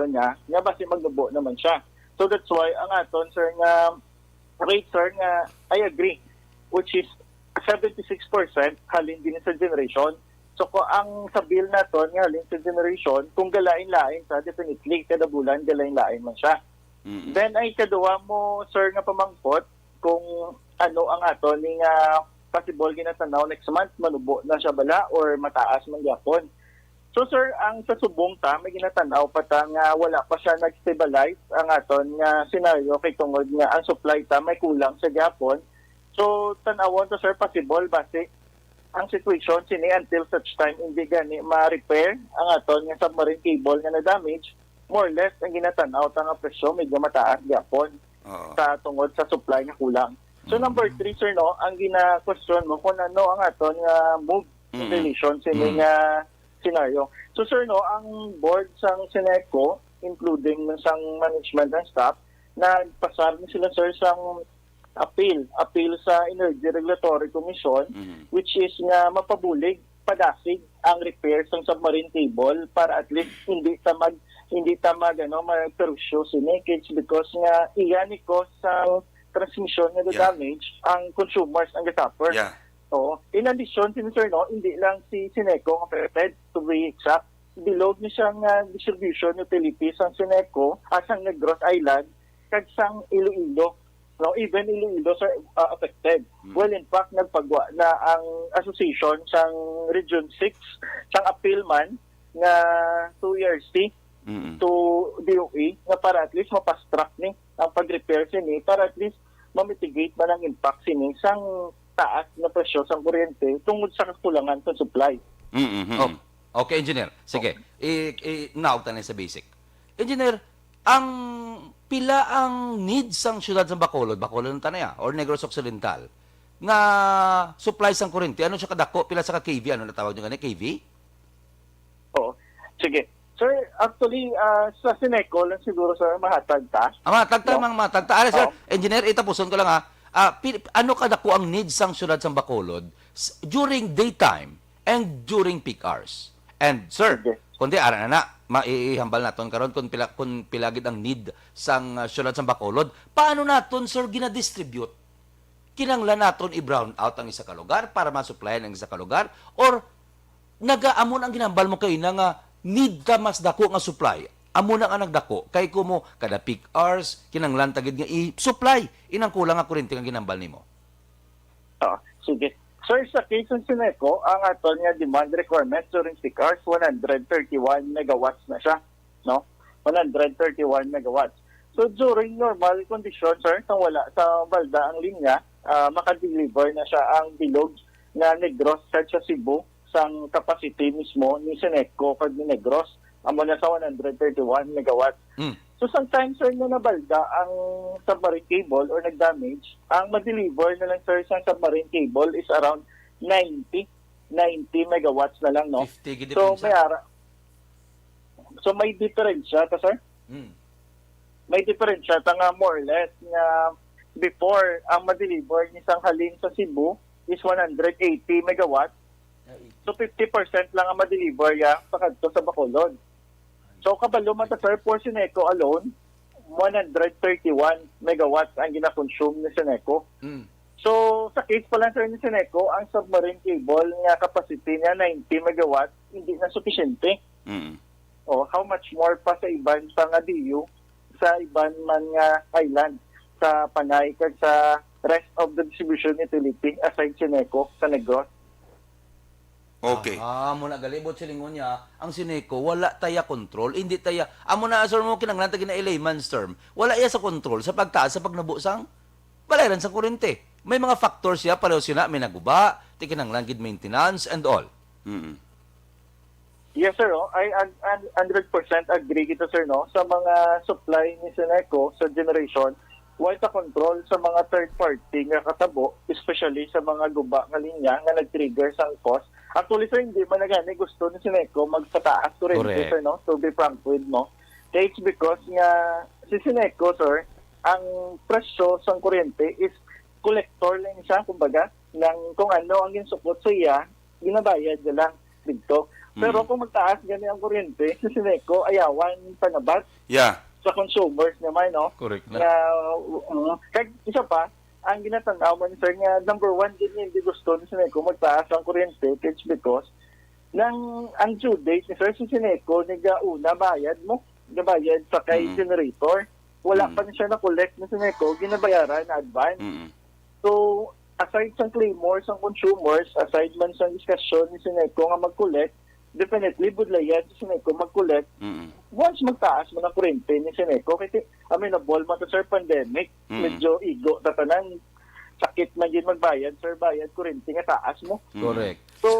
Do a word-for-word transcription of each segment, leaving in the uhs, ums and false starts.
niya, nga basi magnubo naman siya. So that's why ang aton, sir, nga rate, sir, nga I agree, which is seventy-six percent halin din sa generation. So kung ang sa bill naton nga halin sa generation, kung galain-lain sa, definitely kada bulan galain-lain man siya. Mm-mm. Then ay kadua mo, sir, nga pamangkot kung ano ang aton ni nga possible ginatanaw next month, manubo na siya bala or mataas man gyapon. So sir, ang sa subong ta may ginatanaw pa ta nga wala pa siya nag-stabilize ang aton nga scenario kay tungod nga ang supply ta may kulang sa gyapon. So tan-awon ta, sir, possible basi ang situation sini until such time hindi gani ma-repair ang aton nga submarine cable nga na-damage, more or less ang ginatanaw ta nga presyo medyo mataas gyapon sa tungod sa supply nga kulang. So number three, sir, no, ang gina-question mo kung ano ang aton nga move in relation sini nga scenario. So sir, no, ang board sang Ceneco, including sang management and staff, nagpasar ni sila, sir, sang appeal, appeal sa Energy Regulatory Commission, which is nga mapabulig padasig ang repair sang submarine cable para at least hindi ta mag hindi ta mag ano, magperwisyo sini, kids, because nga iya ni cause sa transmission nga damage ang consumers ang gasuffer. Yeah. Oo. In addition, sini, sir, no, hindi lang si Ceneco ang affected, to be exact. Bilog ni siya nga distribution utilities ang Ceneco, ah, sang Negros Island, kag sang Iloilo. No, even Iloilo, sir, ah, affected. Well, in fact, nagpagwa na ang association sang Region six, sang appeal man nga to E R C, to D O E, nga para at least ma-fast track ni ang pag-repair sini, para at least ma-mitigate man ang impact sini sang taas na presyo sang kuryente tungod sa kakulangan sa supply. Mm-hmm. Oh, okay, engineer. Sige, i, i naog ta na sa basic. Engineer, ang pila ang need sang siyudad sa Bacolod, Bacolod ang tanaya, or Negros Occidental, nga supply sang kuryente? Ano siya kadako? Pila sa ka K V? Ano natawag nyo gani? K V? Oo. Sige. Sir, actually, ah, sa Ceneco lang siguro, sir, mahatag ta. Ah, mahatag ta, no? Mang mahatag ta. Ari, sir, oh, engineer, itapuson ko lang, ha. Ah, pi- ano kadako ang needs sang siyudad sang Bacolod s- during daytime and during peak hours? And, sir, sige, kundi ara na na, maihambal naton karon kung pila, kung pila gid ang need sang ah, siyudad sang Bacolod. Paano naton, sir, ginadistribute? Kinanglan naton i-brown out ang isa ka lugar para ma-supplyan ang isa ka lugar, or naga-, amo na ang ginambal mo kay na nga need ta mas dako nga supply? Amo na nga nagdako kay kumo kada peak hours kinanglan ta gid nga i-supply inang kulang nga kuryente nga ginambal nimo. Ah, sige. Sir, sa case ng Ceneco, ang aton nga demand requirement during peak hours, one hundred thirty-one megawatts na siya, no? One hundred thirty-one megawatts. So during normal condition, sir, kung wala sa balda ang linya, ah, makadeliver na siya ang bilog nga Negros sa Cebu sang capacity mismo ni Ceneco kag ni Negros, amo na sa one hundred thirty-one megawatts. Mm. So sometimes, sir, na nabalda ang submarine cable or nag-damage, ang ma-deliver na lang, sir, sa submarine cable is around ninety, ninety megawatts na lang, no? fifty gid. So may ara, so may diferensya ta, sir? Mm. May diferensya ta nga more or less nga before ang ma-deliver ni sang halin sa Cebu is one hundred eighty megawatts. So fifty percent lang ang ma-deliver ya pakadto sa Bacolod. So kabalo man ta, sir, for Ceneco alone, one hundred thirty-one megawatts ang gina-consume ni Ceneco. Mm. So sa case pa lang, sir, ni Ceneco, ang submarine cable nga capacity niya ninety megawatts, hindi na sufisyente. Mm. O how much more pa sa iban pa nga D U, sa iban man nga island, sa Panay kag sa rest of the distribution utility aside Ceneco sa Negros. Okay. Ah, mo na galibot silingon niya, ang Ceneco wala taya control, hindi taya. Amo na, sir, mo kinanglan ta gina layman's term. Wala iya sa control sa pagtaas sa pagnubo sang balayran sa kuryente. May mga factors siya, pareho sila, may naguba, ti kinanglan gid maintenance and all. Mm. Yes, sir. Oh. I un- un- hundred percent agree kita, sir, no, sa mga supply ni Ceneco sa generation, wala ta control sa mga third party nga katabo, especially sa mga guba nga linya nga nag-trigger sang cause. Actually, sir, hindi man na gani gusto ni Ceneco magpataas kuryente, correct, sir, no? To be frank with, no? It's because nga si Ceneco, sir, ang presyo sang kuryente is collector lang siya, kumbaga, ng kung ano ang ginsukot sa iya, ginabayad niya lang dito. Pero Mm. kung magtaas gani ang kuryente, si Seneco ayawan panabat Yeah. sa consumers naman, no? Correct na. Nga, uh, kag isa pa, ang ginatanaw man, sir, nga number one gid nga hindi gusto ni Seneco magtaas ang kuryente, it's because nang ang due date ni sir, si Seneco, nagauna bayad mo, gabayad sa kay Mm. generator. Wala Mm. pa ni siya na-collect ni Seneco, ginabayaran na advance. Mm. So, aside sa clamor sang consumers, aside man sa diskusyon ni Seneco nga mag-collect, definitely budlayan si Seneco mag-collect Mm. once magtaas man ang kuryente ni Seneco. Kasi, I mean, nabol man to, sir, pandemic. Mm. Medyo igo ta tanan. Sakit man gid magbayad, sir, bayad kuryente nga taas mo. Mm. Correct. So,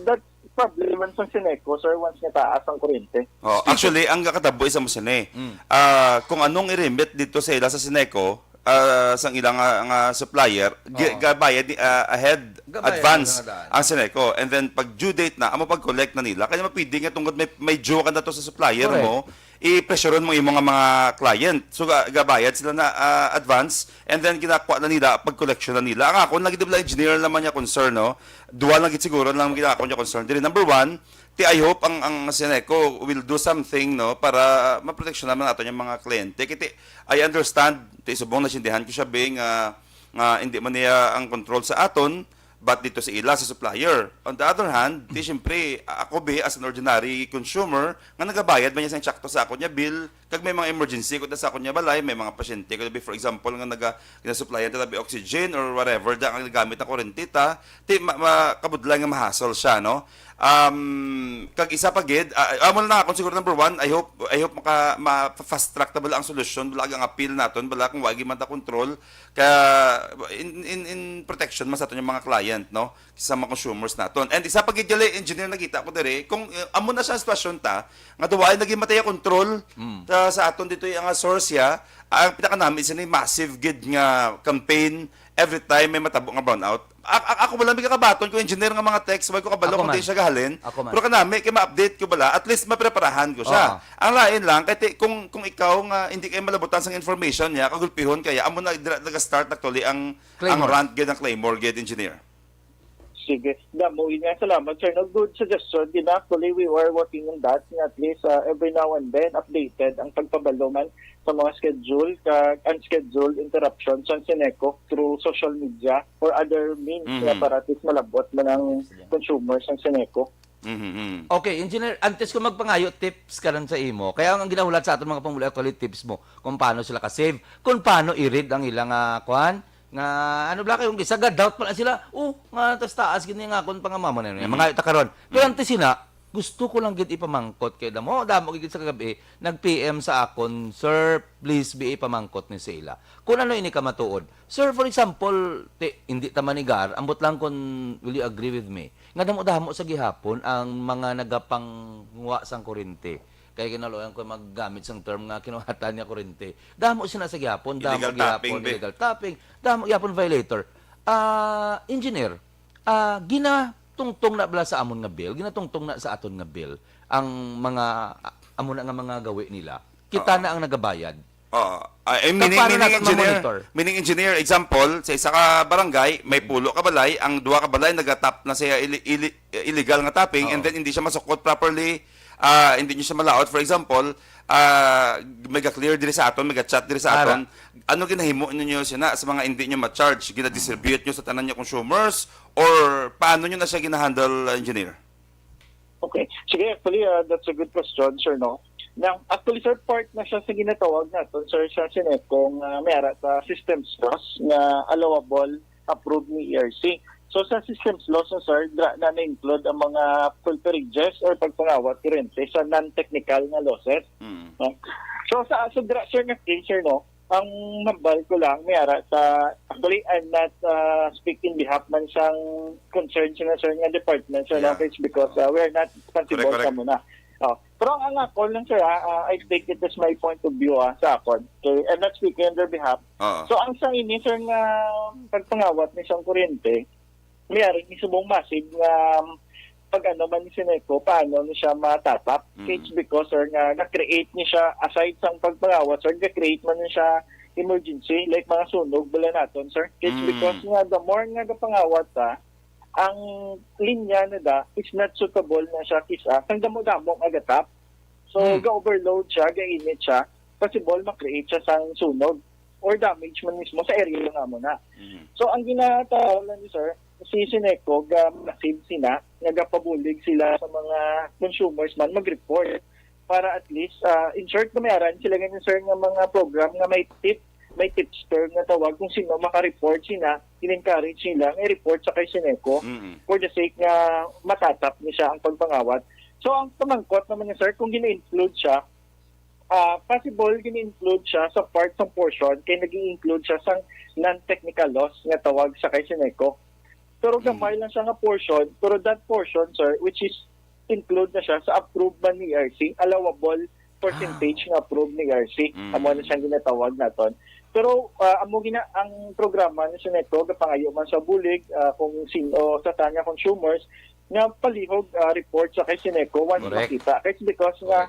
that's problem man sa Seneco, sir, once nga taas ang kuryente. Oh, Speaking actually, ang katabo isa mo sini. Mm. Ah, kung anong i-remit dito sa ila sa Seneco, ah, sang ila nga, nga supplier, gi-, Oo. gabayad ni, ah, ahead, Gabayad advance na daan. ang Seneco. And then, pag due date na, amo pag-collect na nila. Kaya mapwede nga tungod may, may due ka na to sa supplier Correct. mo, i-pressureon mo imo nga mga client. So, ga-, gabayad sila na, ah, advance, and then ginakuha na nila pag collection na nila. Ang ako, lagi dibla engineer naman niya concern, no? Duha lang gid siguro lang gid ako niya concern. Diri, number one, ti I hope ang, ang Seneco will do something, no, para maproteksyon naman ato yung mga kliyente. Kiti, I understand, ti subong nasindihan ko siya, Bing, nga, nga hindi man niya ang control sa aton, but dito sa ila, sa supplier. On the other hand, ti siyempre, ako, Bi, as an ordinary consumer, nga nagabayad man niya sa insakto sa ako niya bill, kag may mga emergency ko sa ako niya balay, may mga pasyente ko, Bi, for example, nga naga, ginasupplyan ta, Bi, oxygen or whatever, da, ang nagamit na kurente ta, ti, ma, ma, kabudlay nga mahasol siya, no? Um, kag isa pa gid, ah, amo na nga, kung siguro number one, I hope, I hope maka, ma, fast track ta bala ang solusyon, bala ang appeal naton, bala kung wagi man ta control, ka, in, in, in protection man sa aton yung mga client, no? Sa mga consumers naton. And isa pa gid, gali, engineer, nakita ko diri, kung, eh, amo na siya ang sitwasyon ta, nga duwa ay naging matay control Mm. sa, sa aton dito yung nga source ya, ang pinakanami sini massive gid nga campaign every time may matabo nga brownout. A-, a-, ako wala may kakabaton ko engineer nga mga text, wala ko kabalo Ako kung man. di siya gahalin. Ako man. Pero kanami kay ma-update ko bala, at least mapreparahan ko siya. Oo. Ang lain lang kay ti-, kung, kung ikaw nga hindi kay malabutan sang information niya, kagulpihon kaya amo na dira nag-start actually ang, ang Claymore. rant gid, ang Claymore gid, engineer. Sige. Damo yun nga. Salamat, sir. No, good suggestion. Din, actually, we were working on that. Nga at least, uh, every now and then, updated ang pagpabalo man sa mga schedule, ka unscheduled interruption sa Seneco through social media or other means Mm-hmm. nga para at least malabot man ang Yes, yeah. consumers ang Seneco. Mm-hmm. Okay, Engineer, antes ko magpangayo tips ka lang sa imo. Kaya ang ginahulat sa aton mga pamuli, actually, tips mo kung paano sila ka-save, kung paano i-read ang ilang, ah, kuan, nga, ano, bla, kay kung isa ga-doubt pala sila, "Oh, nga taas-taas gini nga akon pangamaman na niya." Mm. Mangayo ta karon. Pero Mm. antes sina, gusto ko lang gid ipamangkot kay damo, damo gid sa kagabi, nag-P M sa akon, "Sir, please be ipamangkot ni sa ila." Kung ano ini ka matuod. Sir, for example, ti, hindi ta manigar, ambot lang kung will you agree with me, nga damo-damo sa gihapon ang mga nagapangwa sang kurente. Kay kinahanglan ko maggamit sang term nga kinuhatan niya kurente. Damo sila sa gihapon, damo Illegal gihapon, tapping, be. illegal tapping, damo gihapon violator. Ah, engineer, ah, ginatungtong na bala sa amon nga bill, ginatungtong na sa aton nga bill ang mga, ah, amo na nga mga gawi nila. Kita Oo. na ang nagabayad. Oo. Ah, eh, Kag meaning, paano meaning natin engineer, ma-monitor? meaning engineer, example, sa isa ka barangay, may pulo ka balay, ang duha ka balay nagatap na siya ili-, ili-, illegal nga tapping, Oo. and then hindi siya masukot properly, ah, hindi niyo siya malaot. For example, ah, may ga-clear diri sa aton, may ga-chat diri sa Ara. aton. Ano ginahimo ninyo sina sa mga hindi niyo ma-charge? Gina-distribute niyo sa tanan niyo consumers? Or paano niyo na siya gina-handle, engineer? Okay. Sige, actually, ah, that's a good question, sir, no? Now, actually, sir, part na siya sa ginatawag naton, sir, sa Seneco nga may ara sa systems loss nga allowable, approved ni E R C. So, sa systems loss, no, sir, dra na na-include ang mga full perigers or pagpangawat kurente sa non-technical nga losses. Mm. No? So, sa, sa dra, sir, nga case, sir, no, ang hambal ko lang, may ara sa, actually, I'm not, uh, speaking behalf man sang concerned sila, sir, nga department, sir, Yeah. no, case because, uh, we are not responsible Correct, correct. sa muna. Oh. Pero ang, ang ako lang, sir, ah, ah, I think it is my point of view, ah, sa akon. Okay, I'm not speaking on their behalf. Oo. So, ang sa ini, sir, nga pagpangawat ni siyang kuryente, may ari ni subong massive nga, um, pag ano man ni Seneco, paano ni siya matatap? Mm. It's because, sir, nga na-create ni siya, aside sa pagpangawat, sir, na-create man ni siya emergency, like mga sunog, bala naton, sir. It's Mm. because nga, the more nga gapangawat ta, ang linya na da is not suitable na siya kis-a sang damo-damo nga gatap. So, Hmm. ga-overload siya, ga-init siya, possible ma-create siya sang sunog or damage man mismo sa area nga amo na. Mhm. So, ang ginatawag lang ni sir, si Seneco, ga-massive sina, nagapabulig sila sa mga consumers man mag-report para at least, ah, in short, may aran sila ganyan, sir, nga mga program nga may tip, may tipster nga tawag kung sino maka-report sina, in-encourage nila nga i-report sa kay Seneco Mhm. for the sake nga matatap ni siya ang pagpangawat. So, ang pamangkot naman niya, sir, kung gina-include siya, ah, possible gina-include siya sa part sa portion kay nag-include siya sa non-technical loss nga tawag sa kay Seneco. Pero gamay lang siya nga portion, pero that portion, sir, which is include na siya sa approved man ni E R C, allowable percentage nga approved ni E R C. Mm. Amo na siyang ginatawag naton. Pero ah, amo gina ang programa ni Seneco, gapangayo man sa bulig, ah, kung sino sa tanya consumers nga palihog ah, report sa kay Seneco once Correct. makita. Kay because nga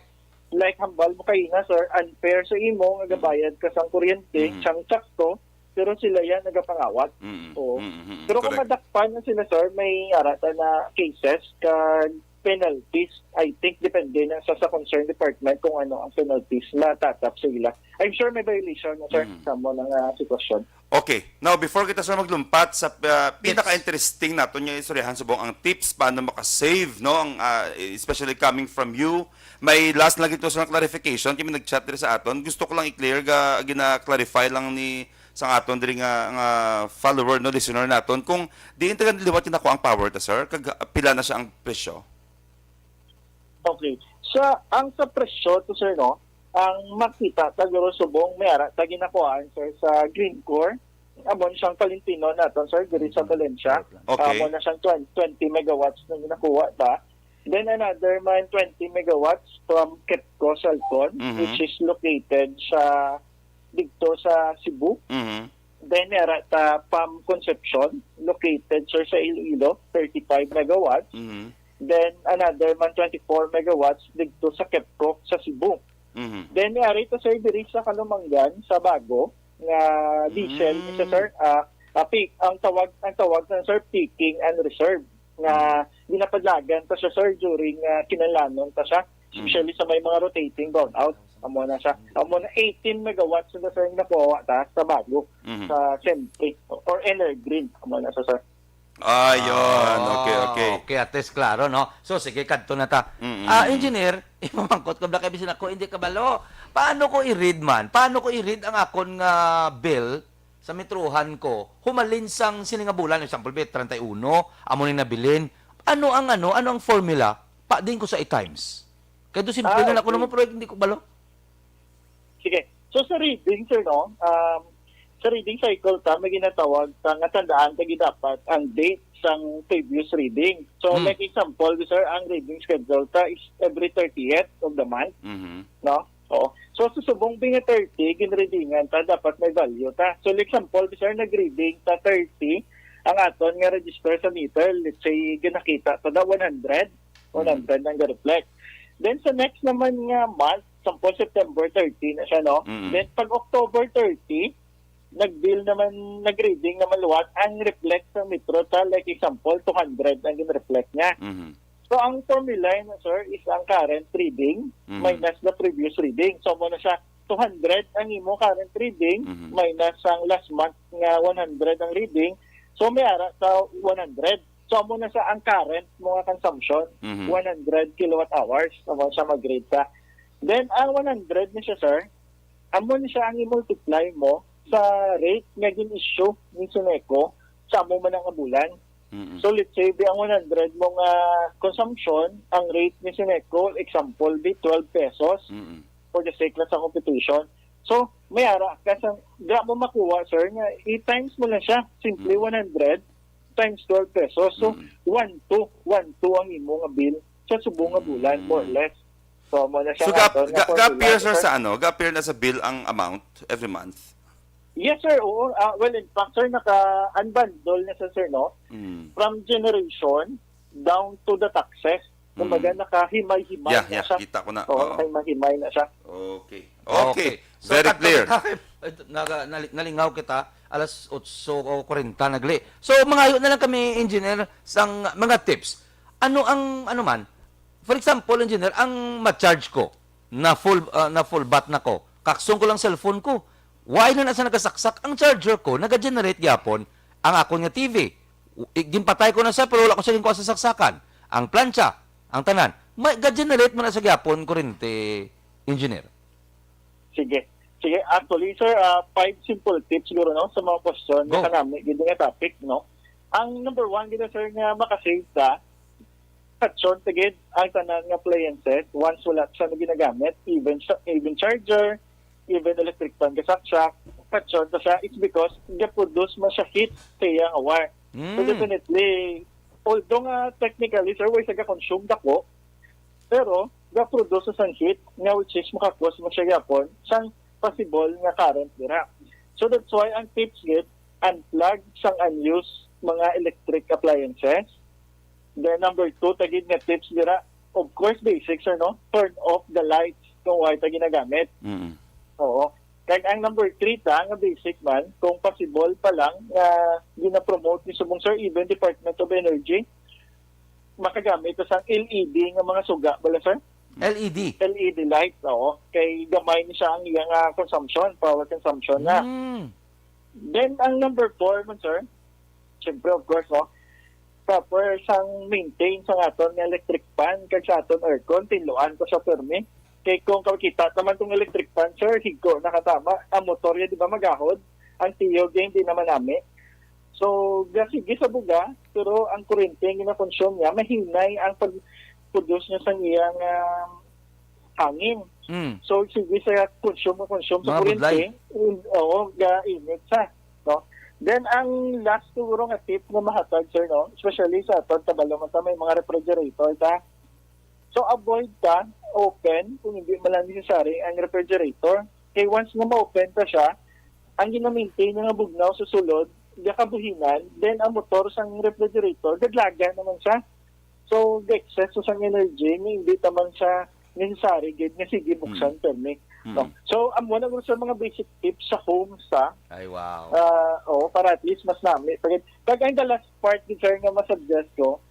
like hambal mo kaina, sir, unfair sa imo nga gabayad ka sang kuryente, Mm. sang sakto, pero sila yan nagapangawat. Mm. Oo. Mm, mm, Pero kung correct. madakpan na sila, sir, may arata na cases kag penalties. I think depende na sa, sa concerned department kung ano ang penalties na tatap sa ila. I'm sure may violation na, sir, Mm. sa mo nga sitwasyon. Okay. Now, before kita, sir, maglumpat sa uh, pinaka-interesting naton nga istoryahan subong ang tips paano maka-save, no, ang uh, especially coming from you. May last lang ito sa clarification kami nag-chat diri sa aton. Gusto ko lang i-clear ga gina-clarify lang ni sang aton diri nga, nga follower, no, listener naton kung diin taga liwat nakuha ang power ta, sir, kag pila na siya ang presyo. Okay. Sa ang sa presyo to, sir, no, ang makita ta guro subong may ara ta ginakuhaan, sir, sa Greencore. Amo na siyang Palentino naton, sir, diri sa Valencia. Okay. Amo na siyang twenty, twenty megawatts na ginakuha ta. Then another man twenty megawatts from Kepco Salcon, Mhm. which is located sa dito sa Cebu. Mhm. Then ara ta Pam Concepcion, located, sir, sa Iloilo, thirty-five megawatts. Mhm. Then another man twenty-four megawatts dito sa Kepco sa Cebu. Mhm. Then may ari to, sir, diri sa Kalumangan, sa Bago, nga diesel, Mm. isa, sir, ah, ah, peak, ang tawag ang tawag na, sir, peaking and reserve, nga ginapadlagan ta siya, sir, during ah, kinalanon ta siya, especially sa may mga rotating brownout. Amo na siya. Amo na eighteen megawatts na, sir, ang nakuha ta sa Bago, Mhm. sa Sempri or Energreen. Amo na siya, sir. Ayun. Okay, Ah, okay. Okay, at least klaro, no? So, sige, kadto na ta. Mm-mm. Ah, engineer, ipamangkot ko, bala kay bisan ako hindi kabalo. Paano ko i-read man? Paano ko i-read ang akon nga bill sa metrohan ko? Humalin sang sini nga bulan, example, be, treinta y uno, amo ni nabilin. Ano ang ano? Ano ang formula? Pa din ko sa i-times. Kaya do simple Ah, na ako okay. naman, pero hindi ko balo. Sige. So sa reading, sir, no, um, sa reading cycle ta, may ginatawag ta nga tandaan ta gid dapat ang date sang previous reading. So Hmm. like example, sir, ang reading schedule ta is every thirtieth of the month, Mhm. no? Oo. So sa subong bi nga thirty, ginreadingan ta, dapat may value ta. So like example, sir, nag-reading ta thirty, ang aton nga register sa meter, let's say, ginakita ta na one hundred, one hundred ang ga-reflect. Then sa next naman nga month, example, September thirty na siya, no? Mm. Then pag October thirty, nag-bill naman, nag-reading naman liwat ang reflect sa metro ta, like example, two hundred ang gin-reflect niya. Mhm. So ang formula na, sir, is ang current reading Mhm. minus the previous reading. So mo na siya, two hundred ang imo current reading Mhm. minus ang last month nga one hundred ang reading. So may ara sa one hundred. So amo na sa ang current mo nga consumption, Mhm. one hundred kilowatt hours. Amo siya mag-read sa. Then ang one hundred ni siya, sir, amo ni siya ang i-multiply mo sa rate nga gin-issue ni Seneco sa amo man nga bulan. Mhm. So let's say, di ang one hundred mo nga consumption, ang rate ni Seneco, example, di twelve pesos Mhm. for the sake lang sa computation. So, may ara ka sa, di mo makuha, sir, nga i-times mo lang siya. Simply Mm. one hundred times twelve pesos. So, Mm. one two, one two ang imo nga bill sa subong nga bulan, Mm. more or less. So, mo na siya So, nga ga, aton nga ga, formula, ga-appear, sir, sir. Sa ano? Ga-appear na sa bill ang amount every month? Yes, sir. Oo. Ah, well, in fact, sir, naka-unbundle na siya, sir, no? Mm. From generation down to the taxes. Kumbaga, Mm. nakahimay-himay Yeah, na yeah. siya. Kita ko na. Oo, Oo. nakahimay-himay na siya. Okay. Okay. So, Very kadto clear. kita kay Naga-, nali-, nalingaw kita, alas otso o kwarenta nagli. So, mangayo na lang kami, engineer, sang mga tips. Ano ang, ano man, for example, engineer, ang ma-charge ko, na full, ah, na full bat na ko, kaksong ko lang cellphone ko. Why na nasa nagasaksak ang charger ko, naga-generate gyapon ang akon nga T V. U-, i-, ginpatay ko na siya, pero wala ko siya ginkuha sa saksakan. Ang plancha, ang tanan, may ga-generate man na sa gyapon kurente, engineer. Sige. Sige, actually, sir, ah, five simple tips siguro, no, sa mga question Go. Nga kanami gid nga topic, no. Ang number one gid, sir, nga makasave ta, patyon ta gid ang tanan nga appliances once wala siya na ginagamit, even sa, even charger, even electric fan, gasaksak, patyon ta siya. It's because ga-produce man siya heat sa iya nga wire. So, Mm. Definitely, although nga technically, sir, way sa ga-consume dako, pero ga-produce sang heat nga which is maka-cause mo siya gyapon sang possible nga current dira. So that's why ang tips gid, unplug sang unused mga electric appliances. Then number two, ta gid nga tips dira, of course, basics, ano, turn off the lights kung wala ta ginagamit. Mm. Oo. Kag ang number three ta, nga basic man, kung possible pa lang, nga gina-promote ni subong, sir, even Department of Energy, makagamit ta sang L E D nga mga suga, bala, sir? L E D. L E D lights, oo. Kay gamay ni siya ang iya nga consumption, power consumption na. Mm. Then, ang number four man, sir, siyempre, of course, no, proper sang maintain sa aton nga electric fan kag sa aton aircon, tinluan ko siya pirmi. Kay kung kakita naman tong electric fan, sir, higko na katama. Ang motor yan, di ba, magahod? Ang tiyo, game, di naman nami. So, ga sige sa buga, pero ang kuryente nga gina-consume niya, mahinay ang pag-produce niya sa iyang, ah, hangin. Mm. So, sige sa consume, consume sa Mga kuryente, budlay. In, oo, ga init sa, no? Then, ang last siguro nga tip nga mahatag, sir, no? Especially sa aton, kabalo man ta, may mga refrigerator ta. So, avoid ta open kung hindi man lang necessary ang refrigerator. Kay once nga ma-open ta siya, ang gina-maintain niya nga bugnaw sa sulod, gakabuhinan, then ang motor sang refrigerator, gadlagan naman siya. So, ga-excess sa sang energy, nga hindi ta man siya necessary gid nga sige buksan Mm. permi. Mm. No? So, amo na guro sa mga basic tips sa home sa, Ay, wow. ah, oh, para at least mas nami. Pag, pag ang the last part, gid, sir, nga masuggest ko,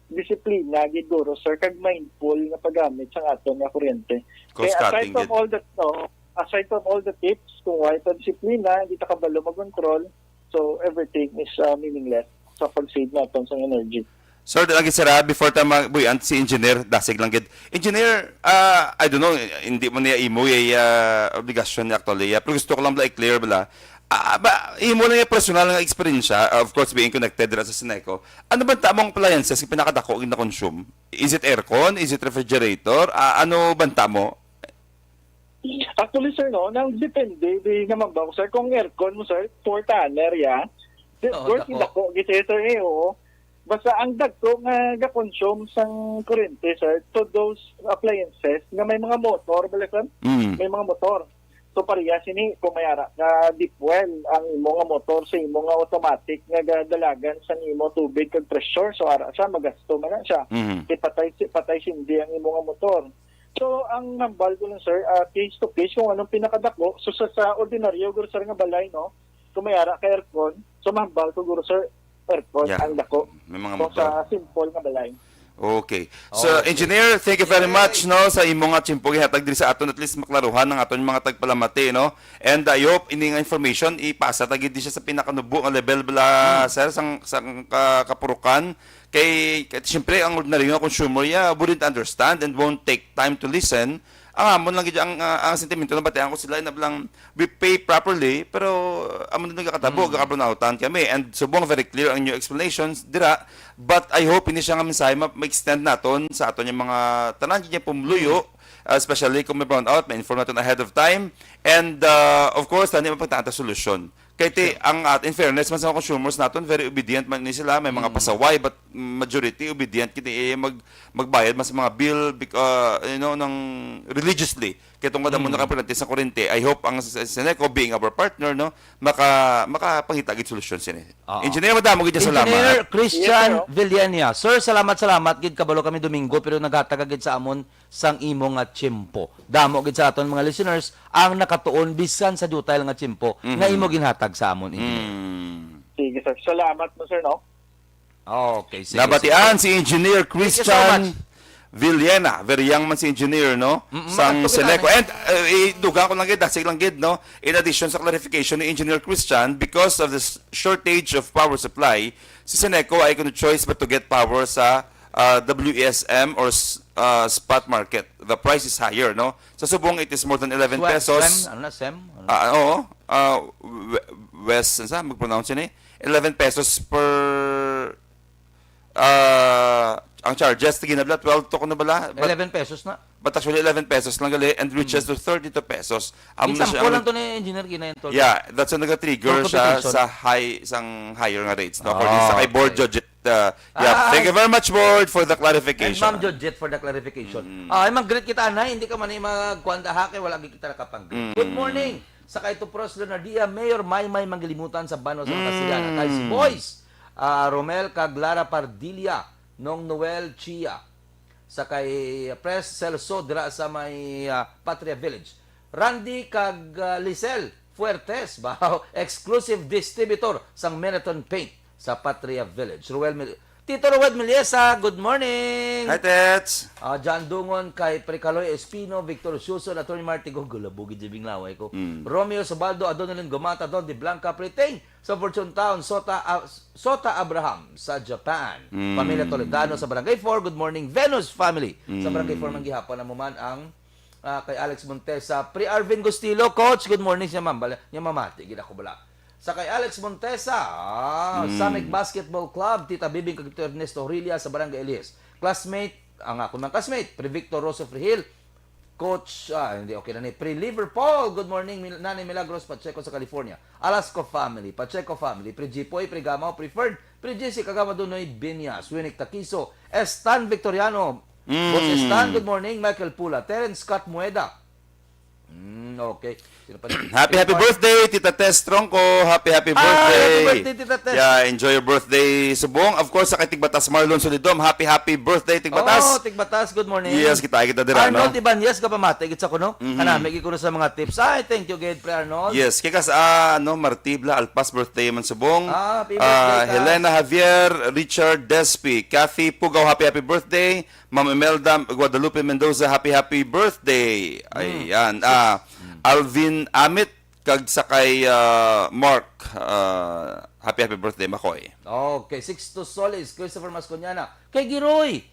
disiplina, gid, guro, sir, kag mindful nga paggamit sang aton nga kuryente. Cost Kaya aside cutting, from gid. all the, oh, aside from all the tips, kung wala ta disiplina, hindi ta kabalo mag-control, so everything is, ah, meaningless sa pag-save naton sang energy. Sir, di lagi, sir, ah, before ta magbuyan, si Engineer, dasig lang gid. Engineer, ah, I don't know, hindi mo niya imo, eh, ah, obligasyon niya actually, ah, pero gusto ko lang bala i-clear bala. Ah, ba, imo lang yung personal nga eksperyensya, of course, being connected dira sa Seneco. Ano ba ta mong appliances yung pinakadako yung na-consume? Is it aircon? Is it refrigerator? Ah, ano ba ta mo? Actually, sir, no, nang depende, di naman ba, sir, kung aircon mo, sir, four tonner, ya. Di, Oo, of course, dako. Dako, gid, sir, eh, oo. Basta ang dagko nga ga-consume sang kuryente, sir, to those appliances nga may mga motor, bala, sir? Mm. May mga motor. So, pareha sini, kung may ara ka deep well ang imo nga motor sa imo nga automatic nga gadalagan sa imo tubig kag pressure, so ara siya, magasto man na siya. Mm. Kay patay si, patay sindi ang imo nga motor. So, ang hambal ko lang, sir, ah, case to case kung anong pinakadako. So, sa, sa ordinaryo, guro, sir, nga balay, no? Kung may ara ka aircon, so mahambal ko, guro, sir, aircon Yeah. ang dako. May mga So, motor. Sa simple nga balay. Okay. So, Okay. Engineer, thank you very Yay! much, no, sa imo nga tiyempo gihatag diri sa aton, at least maklaruhan ang aton mga tagpalamati, no? And I hope ini nga information ipasa ta gid siya sa pinakanubo nga level bala, Hmm. sir, sang, sang ka-, kapurukan. Kay, kay siyempre ang ordinaryo nga consumer, yeah, wouldn't understand and won't take time to listen. Ang amon lang gid ang, ah, ang sentimento, nabatian ko sila, inablang we pay properly, pero amo na nagakatabo, Mm. gakabrunautan kami. And subong very clear ang new explanations dira, but I hope ini siya nga mensahe ma-, ma-extend naton sa aton yung mga tanan yung pumluyo, Mm. uh, especially kung may brownout, ma-inform naton ahead of time. And, uh, of course, tani mapagtaan ta solusyon. Kay ti, Sure. ang at-, in fairness man sa mga consumers naton, very obedient man ni sila, may mga Mm. pasaway, but majority obedient kini, eh, mag-, magbayad man sa mga bill, bec-, uh, you know, ng religiously. Kay tungod amo Mm. nakaperante sa kurente, I hope ang s-, s-, Seneco, being our partner, no, maka-, makapangita gid solusyon sini. Oo. Engineer, madamo gid nga salamat. Engineer Christian Yes, sir. Villenia. Sir, salamat, salamat gid, kabalo kami Domingo, pero naghatag ka gid sa amon sang imo nga tiyempo. Damo gid sa aton mga listeners ang nakatuon bisan sa dutay lang nga tiyempo nga Mhm. imo ginhatag sa amon, Engineer. Mm. Sige, sir. Salamat mo, sir, no? Okay, sige, Nabatian sige. si Engineer Thank you so Christian much. Villena. Very young man si Engineer, no? Mm, Sang ato kita Seneco. na. And, uh, idugang ko lang gid, dasig lang gid, no? In addition sa clarification ni Engineer Christian, because of the s-, shortage of power supply, si Seneco ay kuno choice but to get power sa, uh, W E S M or s-, uh, spot market. The price is higher, no? Sa subong, it is more than eleven Swe-, pesos. Swem? Ano na, Sem? Ano? Ah, oo. Ah, we-, West, ano sa? Mag-pronounce yun eh. Eleven pesos per, ah, ang charges, tigin na bala, twelve to ko na bala. But, Eleven pesos na. but actually, eleven pesos lang gali and reaches Mm. to thirty-two pesos. Amo na siya Example ang lang to ni Engineer Gina yung tol. Yeah, that's ang nag-trigger For siya computation. sa high, sang higher nga rates, no? According sa Ah, kay Board okay. Judge, uh, yeah, Ah, thank you very much, Board, for the And clarification. Ma'am Georgette for the clarification. Mm. Ah, ay, mag-greet kita, anay. Hindi ka man ay magkuhan da, ha, kay wala gid kita nakapang-greet. Mm. Good morning sa kay Tupros Leonardia, Mayor Maymay Manggilimutan sa Banwa sa Mm. Makasigan. Kay si Boys, ah, Romel kag Lara Pardilla, Nong Noel Chia. Sa kay Pres Celso dira sa may, ah, Patria Village. Randy kag, ah, Lisel Fuertes, ba? Exclusive distributor sang Meriton Paint sa Patria Village. Ruel Mil-, Tito Ruel Miliesa, good morning. Hi, Tets. Ah, John Dungon, kay Precaloy Espino, Victor Suson, Attorney Marty Gogol, bugid jibing laway ko. Mm. Romeo Sabaldo, Adonalyn Gomata, Don de Blanca, Priting, sa Fortune Town, Sota, ah, Sota Abraham, sa Japan. Mm. Pamilya Toledano, sa Barangay four, good morning, Venus family. Sa Mm. Barangay four, man gihapon, amo man ang, ah, kay Alex Montesa. Pre Arvin Gustilo, Coach, good morning siya, ma'am. Bala, niya mamati, gid ako bala. Sa kay Alex Montesa, ah, Mm. Samic Basketball Club, Tita Bibing kag Tito Ernesto Horilla sa Barangay Elias. Classmate, ang ako man classmate, Pre Victor Rosso Frihil, Coach, ah, hindi, okay na ni. Pre Liverpool, good morning, Mil-, Nanay Milagros Pacheco sa California. Alasco family, Pacheco family, Pre Jipoy, Pre Gamaw, Pre Ferd, Pre Jesse Kagama Dunoy Binyas, Winnick Takiso, Stan Victoriano, Mm. Boss Stan, good morning, Michael Pula, Terence Scott Mueda. Mm, okay. Sino pa? Happy, happy Sino pa? birthday, Tita Tess Tronco. Happy, happy Ah, happy birthday. birthday, Tita Tess. Yeah, enjoy your birthday, Subong. Of course, sa kay Tigbatas Marlon Solidom, happy, happy birthday, Tigbatas. Oh, Tigbatas, good morning. Yes, kita, kita dira, Arnold no? Ibanez, kapamati, gid sa kuno. Mhm. Kanami, gid kuno sa mga tips. Ay, thank you, gid, Pre Arnold. Yes, kay kas, ah, ano, Marti bala, Alpas birthday man, Subong. Ah, happy Ah, birthday, Kas. Helena Javier, Richard Despi, Kathy Pugaw, happy, happy birthday. Ma'am Imelda Guadalupe Mendoza, happy, happy birthday. Mm. Ayan. Ah, Mm. Alvin Amit, kag sa kay, ah, Mark, ah, happy, happy birthday, Makoy. Okay, Sixto Solis, Christopher Masconiana. Kay Giroy!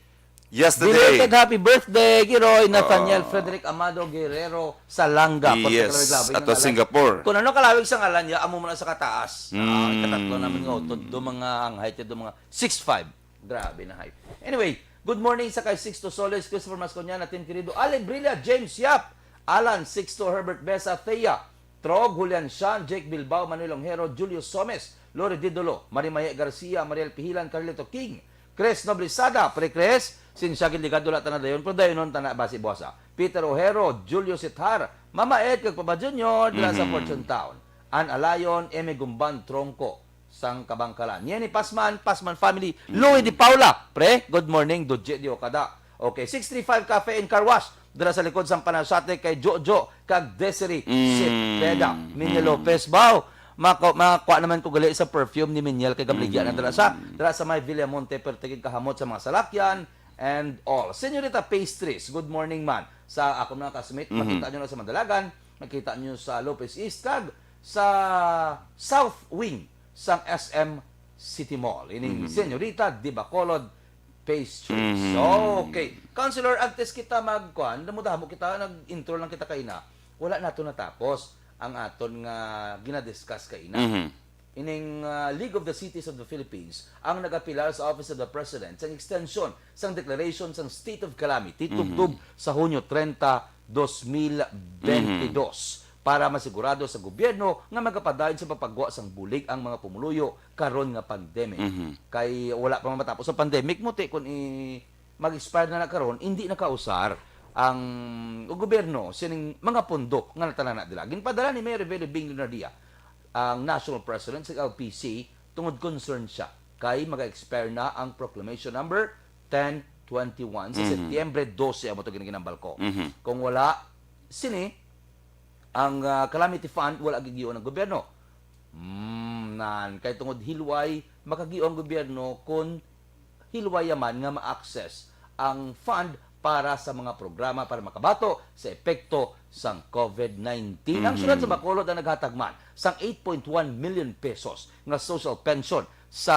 Yesterday. Belated happy birthday, Giroy. Nathaniel Oo. Frederick Amado Guerrero Salanga, Yes, Portugal, Reglabing ato ng Alan. Singapore. Kung ano kalawig sa ngalan niya, amo mo na sa kataas. Ah, Mm. katatlo naman nga utod, do mga ang height, do mga six five. Grabe na height. Anyway, good morning sa kay Sixto Solis, Christopher Masconiana, Tim Querido, Ale Brilla, James Yap, Alan Sixto, Herbert Besa, Thea, Trog, Julian Shan, Jake Bilbao, Manuel Ongero, Julio Somes, Lori Didolo, Marimaye Garcia, Mariel Pihilan, Carlito King, Chris Noblisada, Pre Chris, sinsya gid ligad wala ta na dayon, pero dayonon ta na basi buwasa. Peter Ojero, Julio Sithar, Mama Ed kag Papa Junior, dira sa Mhm. Fortune Town. An Alayon, Eme Gumban, Trongco, sang Kabangkalan. Yan ni Pasman, Pasman family. Mhm. Louie Di Paula, pre, good morning, Dodje Di Okada. Okay, six three five Cafe and Car Wash. Dira sa likod sang Panasate kay Jojo kag Desiree Mm. Cepeda. Minya Mm. Lopez, baw. Mako-, makuha naman ko gali sa perfume ni Minyel kay gabligya na dira sa, Mm. dira sa may Villamonte, pero tigig kahamot sa mga salakyan and all. Señorita Pastries, good morning man. Sa akong mga classmate, Mhm. makita nyo na sa Mandalagan, makita nyo sa Lopez East, kag sa South Wing sang S M City Mall. Ining Mhm. Señorita Di Bacolod Pastries. Mhm. Okay. Councilor, antes kita magkuan, damo-damo kita, nag-intro lang kita kaina. Wala nato natapos ang aton nga ginadiscuss kaina. Mhm. Ining, ah, League of the Cities of the Philippines ang nagapilar sa Office of the President sang extension sang declaration sang state of calamity Mhm. tubtob sa Hunyo treinta, dos mil bentidós, Mhm. para masigurado sa gobyerno nga magapadayon sa pagpagwa sang bulig ang mga pumuluyo karon nga pandemic. Mhm. Kay wala pa man matapos ang pandemic, muti kun i-, mag-expire na na karon, hindi na kausar. ang gobyerno sining mga pondo nga natanan na nila. Ginpadala ni Mayor Rebelde Bing Leonardia ang national president sa L P C tungod concern siya kay maga-expire na ang Proclamation Number ten twenty-one sa Mhm. Setyembre dose, amo to ginaginambal ko. Mhm. Kung wala sini, ang, ah, calamity fund wala gigio ng gobyerno. Mm, nan, kay tungod hilway, makagio ang gobyerno kung hilway man nga ma-access ang fund para sa mga programa para makabato sa epekto sang covid nineteen. Ang Mhm. Siyudad sa Bacolod ang naghatag man sang eight point one million pesos nga social pension sa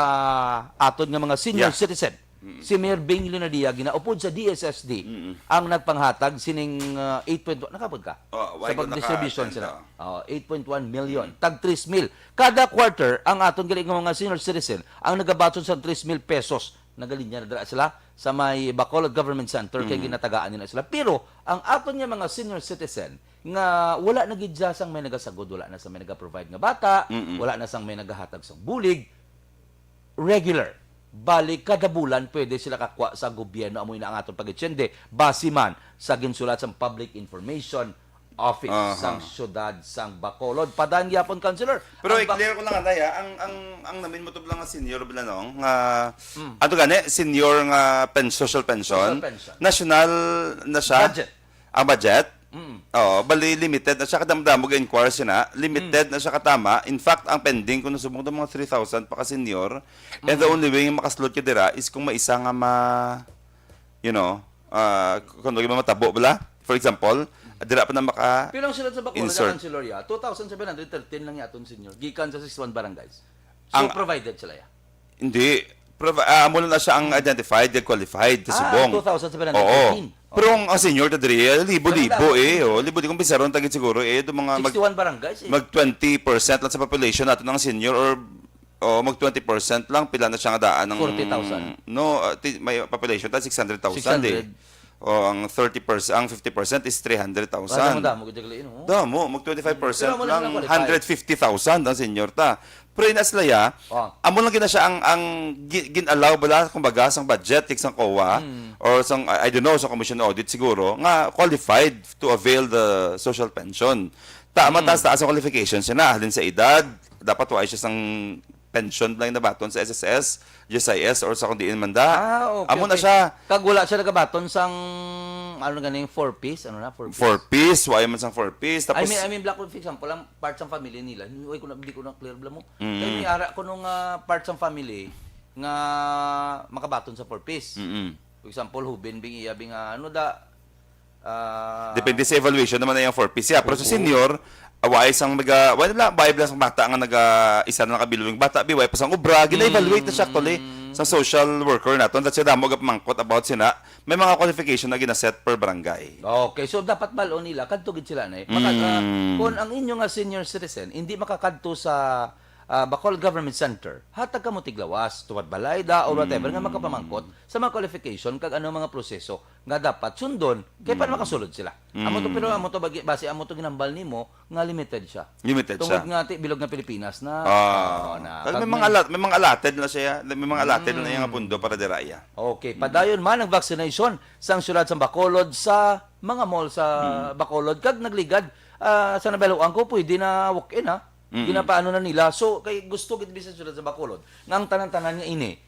aton nga mga senior Yeah. citizen. Mm. Si Mayor Bing Leonadia, ginaupod sa D S S D, Mm. ang nagpanghatag sining, ah, eight point one, nakapod ka? Oh, why Sa ko pag-distribution naka-attend, sila. oh. Oh, eight point one million, Mm. tag three mil. Kada quarter, ang aton gali nga mga senior citizen, ang nagabaton sa three mil pesos. Nagalinya na dira sila sa may Bacolod Government Center, kay Mm. ginatagaan nila sila. Pero, ang aton nga mga senior citizen, nga wala na gid siya sang may nagasagod, wala na sang may nagaprovide nga bata, Mm-mm. wala na sang may nagahatag sang bulig, regular. Bali, kada bulan pwede sila kakwa sa gobyerno, amo ina ang aton pag-itsende, base man sa ginsulat sang Public Information Office Aha. sang siyudad sang Bacolod. Padaan gyapon, Councilor. Pero Ang bak- i-clear ko lang, anay, ha, ang, ang, ang namin mo to lang nga senior, Blanong, nga, Mm. ato gani, senior nga pen-, social pension, Social pension. national na siya? Budget. Ang budget? Mm. Oo, bali limited na siya, kadamo-damo ga-inquire sina. Limited Mm. na siya katama. In fact, ang pending ko nasubong ng mga three thousand pa ka senior. And the Mm. only way nga makasulod ka dira is kung may isa nga ma, you know, ah, kung ano yung matabo, bala? For example, dira pa na maka Pero ang sila sa Bacolod, insert. Councilor, ya, two thousand seven hundred thirteen lang yaton senior. Gikan sa sixty-one barangays. So, Ang provided sila, ya. Hindi. Provi-, ah, amo lang na siya ang Hmm. identified, kag qualified, sa Ah, Subong. two thousand seven hundred thirteen. Oo. Pero ang, ang senior ta diri, eh, libo-libo Ang dami. eh, oh. Libo di kung bisaron tagit siguro eh, itong mga mag-, Sixty-one barangays eh. mag twenty percent lang sa population nato ng senior or, oh, mag twenty percent lang, pila na siya nga daan ng Forty thousand. No, ah, ti-, may population ta six hundred thousand eh. Six hundred. Oh, ang thirty percent, ang fifty percent is three hundred thousand. Ah, damo-damo gid gali, no? Damo, mag twenty-five percent Pero amo na lang, sila qualified. Hundred fifty thousand ang senior ta. Pero ina sila ya, Oh. amo lang gina siya ang, ang gi-, gin-allow bala, kumbaga, sang budget, like sang COA, Mm. or sang, I, I don't know, sa Commission Audit siguro, nga qualified to avail the social pension. Ta, Mm. mataas-taas ang qualifications siya na, halin sa edad, dapat wa siya sang pension lang nabaton sa S S S, G S I S, or sa kung diin man da. Ah, okay, Amo na okay. siya. Kag wala siya nagabaton sang, ano ganing, four Ps? Ano na, four Ps? Four Ps, wa man sang four Ps. I Tapos mean, I mean, Black, for example, ang part sang family nila, hindi ko na, hindi ko na clear, bala mo. Mm. Kaya may ara ko nung, ah, part sang family nga makabaton sa four Ps. Mm-mm. For example, hubin, bing iya, bing, ah, ano da, ah, Depende sa evaluation naman na yung four Ps. Yeah, pero sa Oo. senior, ah, wa ay sang maga, wa lang, wa ay lang sang bata nga naga, isa na nakabilwing bata, bi, wa ay pa sang obra, gina-evaluate na siya actually Mm. sa social worker naton. That's why damo ga pamangkot about sina, may mga qualification na ginaset per barangay. Okay, so dapat bal-on nila, kadto gid sila na eh. Maka-, ah, Mm. kung ang inyo nga senior citizen, hindi makakadto sa, ah, Bacolod Government Center, hatag kamo tiglawas, tuwad balay da, or whatever, nga Mm. makapamangkot sa mga qualification, kag ano mga proseso nga dapat sundon, kay para Mm. makasulod sila. Amo to, Mm. pero amo to, bagi-, base amo to ginambal nimo, nga limited siya. Limited Tungod siya. nga, ti, bilog nga Pilipinas na, Ah. oo, na. Kag Kag may mga may alat-, may mga allotted na siya. May mga allotted na Mm. yung pundo para dira iya. Okay, padayon man ang vaccination sang siyudad sa Bacolod sa mga mall sa Mm. Bacolod. Kag nagligad, ah, sa nabaluan ko, pwede na walk-in, ha? Mm. Ginapaano na nila. So, kay gusto gid bisan siyudad sa Bacolod, nga ang tanan-tanan nga ini,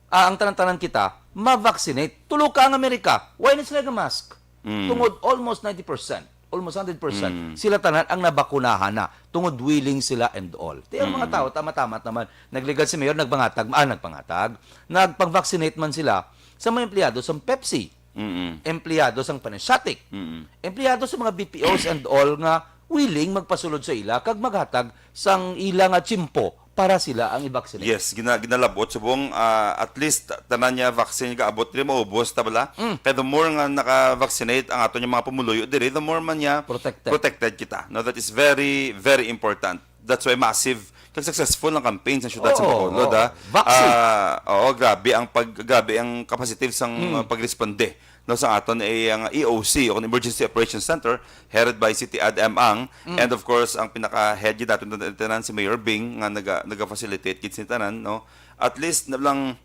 ah, ang tanan-tanan kita, ma-vaccinate. Tulo ka ang Amerika, why na sila ga-mask? Mm. Tungod almost ninety percent, almost hundred percent, Mm. sila tanan ang nabakunahan na. Tungod willing sila and all. Ti ang mga Mm. tao, tama-tama naman, nagligad si Mayor, nagpangatag, ah, nagpangatag, nagpang-vaccinate man sila sa mga empleyado sa Pepsi, Mm. empleyado sa Panasiatic, Mm. empleyado sa mga B P Os and all nga willing magpasulod sa ila kag maghatag sang ila nga tiyempo para sila ang i-vaccinate. Yes, gina-, ginalabot subong, ah, at least tanan niya vaccine gaabot diri maubos ta bala. Mm. Kay the more nga naka-vaccinate ang aton nga mga pumuluyo diri, the more man niya Protected. protected kita. No, that is very, very important. That's why massive kag successful ang campaign sa siyudad sa Oo, Bacolod, oo. ah. Vaccine. Ah, oo, grabe ang pag-, grabe ang capacitive sang, Mm. ah, pagresponde, no, sa aton ay ang E O C, o Emergency Operations Center, headed by City Ad M Ang, Mm. and of course, ang pinaka-head gid naton tanan si Mayor Bing nga naga-, naga-facilitate gid sa tanan, no. At least na lang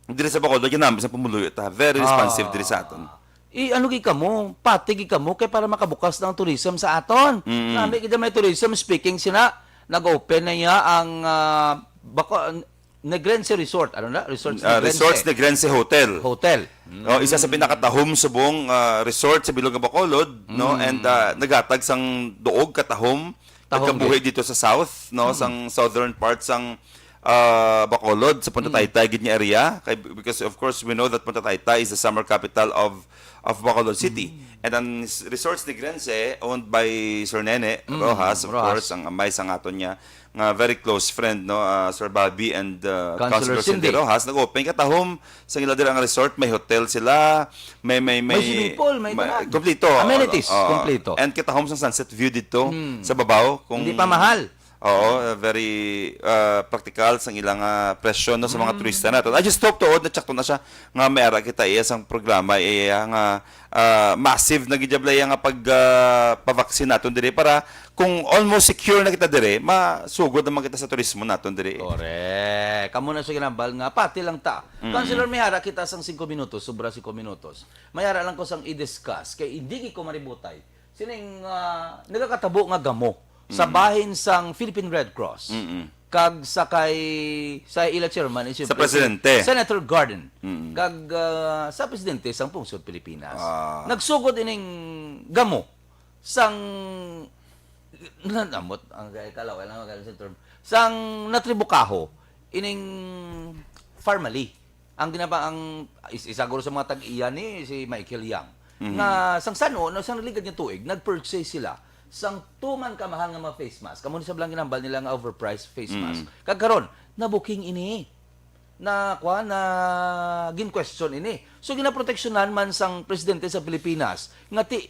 diri sa Bacolod, ginamit sa pumuluyo ta. Very responsive Ah. diri sa aton. i-, ano gid kamo, pati gid kamo kay para makabukas na ang tourism sa aton. Mm. Nami kita may tourism, speaking sina, nag-open na niya ang, ah, bako-, Negrense Resort. Ano na? Resort Ah, Negrense. Resorts Negrense Hotel. Hotel. Oh, isa sa Mm. pinakatahom subong, ah, resort sa bilog nga Bacolod, no? Mm. And, ah, naghatag sang duog katahom, Tahom, kagkabuhi eh. dito sa south, no? Mm. Sang southern part sang, ah, Bacolod, sa Punta Mm. Taytay gid nga area. Kay, because of course, we know that Punta Taytay is the summer capital of, of Bacolod City. Mm. And ang s-, Resorts Negrense, owned by Sir Nene Mm, Rojas, of Rojas. course, ang amay sang aton niya nga very close friend, no, ah, Sir Bobby and, uh, Councilor Councilor Cindy Cindy. Rojas, nag-open katahom sa ila dira nga resort, may hotel sila, may, may, May may, swimming pool, may ma-, tanan. Kompleto. Amenities, Oo. kompleto. And katahom sang sunset view dito Mm. sa babaw. Kung Hindi pa mahal. Oo, uh, very, uh, practical sang ilang, uh, presyo, no, sa mga Mm. turista nato. I just hope tuod na tsakto na siya nga may ara kita iya sang programa iya nga, uh, massive na gid iya nga pag, uh, pavaksin naton diri para kung almost secure na kita diri, masugod naman kita sa turismo naton diri. Correct. Kamo na sa ginambal nga, pati lang ta. Mm. Councilor, may ara kita sang singko minutos, sobra singko minutos. May ara lang ko sang i-discuss, kay hindi ko maributay. Sining, ah, nagakatabo nga gamo sa Mm. bahin sang Philippine Red Cross. Mm-mm. Kag sa kay, sa ila chairman, is Sa presidente. Senator Garden. Mm. Kag, ah, sa presidente sang Pungsod Pilipinas. Ah. Nagsugod ining gamo sang, namot ang kay kalaway lang ang term. Sang natribukaho ining Farmally. Ang ginaba-, ang is-, isa guro sa mga tag-iya ni si Michael Yang, Mhm. nga sang sano, no, sang naligad nga tuig, nag-purchase sila sang tuman kamahal nga mga face mask. Kamo ni sa blang ginambal nila nga overpriced face Mm. mask. Kag karon, nabuking ini. Na, kuwan, na gin-question ini. So, ginaproteksyonan man sang presidente sa Pilipinas nga ti,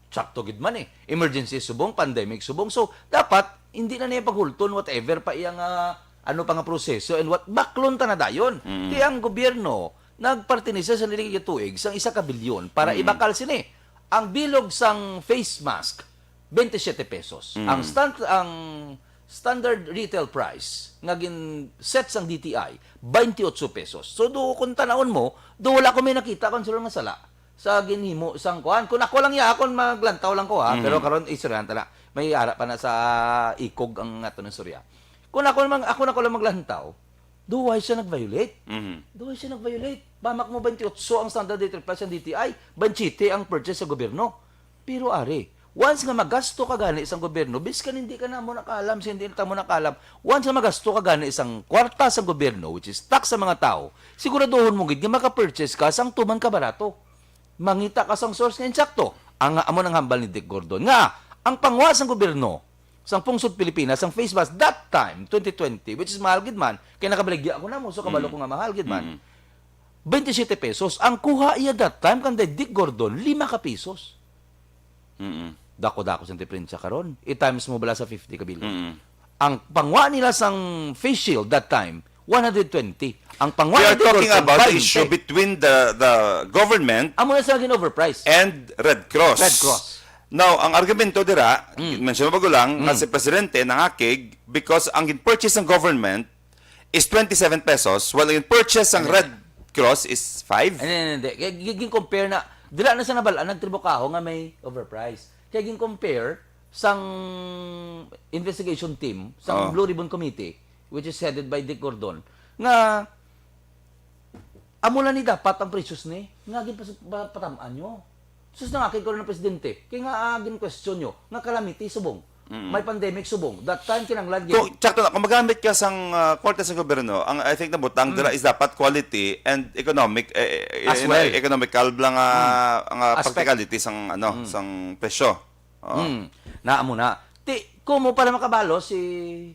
sakto gid man eh. Emergency subong, pandemic subong. So, dapat, hindi na niya paghulton, whatever pa iya nga, ano pa nga proseso, and what, baklon ta na dayon. Mm. Kaya ang gobyerno, nagpartinisa sa nila tuig, sang isa ka bilyon, para Mm. ibakal sini. Ang bilog sang face mask, twenty-seven pesos. Mm. Ang stand-, ang standard retail price, nga gin-set sang D T I, twenty-eight pesos. So, do, kung tanawon mo, do wala ko may nakita, kung sino nga sala. Sa ginhimo sang kuan. Kung ako lang ya, akon maglantaw lang ko, ha, Mhm. pero karon istoryahan ta na. May ara pa na sa ikog ang ato ng istorya. Kung ako lang, ako na ko lang maglantaw, duway siya nag-violate. Mhm. Duway siya nag-violate. Pamak mo, twenty-eight ang standard retail price ng D T I, twenty-seven ang purchase sa gobyerno. Pero ari, once nga magasto ka gani sang gobyerno, biskan hindi ka na mo nakaalam, sa hindi na mo nakaalam, once nga magasto ka gani sang kwarta sa gobyerno, which is tax sa mga tao, siguraduhon mo gid nga maka-purchase ka sang tuman ka barato. Mangita ka sang source nga insakto. Ang amo nang hambal ni Dick Gordon nga ang pangwa sang gobyerno sang pungsod Pilipinas, ang face mask that time, twenty twenty, which is mahal gid man, kay nakabaligya ako na mo, so kabalo Mm. ko nga mahal gid man. Mm. Twenty-seven pesos. Ang kuha iya that time kan Dick Gordon, lima ka pesos. Mm-mm. Dako-dako sing diferensya karon. I-times mo bala sa fifty ka bilyon. Mm-mm. Ang pangwa nila sang face shield that time, one hundred twenty. Ang pangwa We are ni Dick talking Gordon, about the twenty. issue between the, the government Amo na sa gin-overprice. and Red Cross. Red Cross. Now, ang argumento dira, Mm. mention mo bago lang, nga Mm. si Presidente nangakig because ang gin-purchase ng government is twenty-seven pesos, while ang purchase sang Hindi. Red Cross is five. Hindi, hindi, hindi. Kaya gi-, gi-compare na, dila na sa nabal-an, nagtribukaho nga may overprice. Kaya gin-compare sang investigation team, sang Oh. Blue Ribbon Committee, which is headed by Dick Gordon, nga amo na ni dapat ang precious ni, nga gin pas-, pa-, patamaan nyo. Sus, nangakig ko rin ng presidente. Kaya nga, ah, gin-question nyo, nga calamity subong. Mm. May pandemic subong. That time, kinanglan gid. Kung, tsakto na, kung magamit ka sang, ah, kwarta sa gobyerno, ang, I think, nabutang Mm. dira is dapat quality and economic, eh, eh, As eh, well. economical lang, ah, Mm. ang, ah, Aspect. practicality sang, ano, Mm. sang presyo. Oo. Mm. Naa mo na. Ti, kumo para makabalo si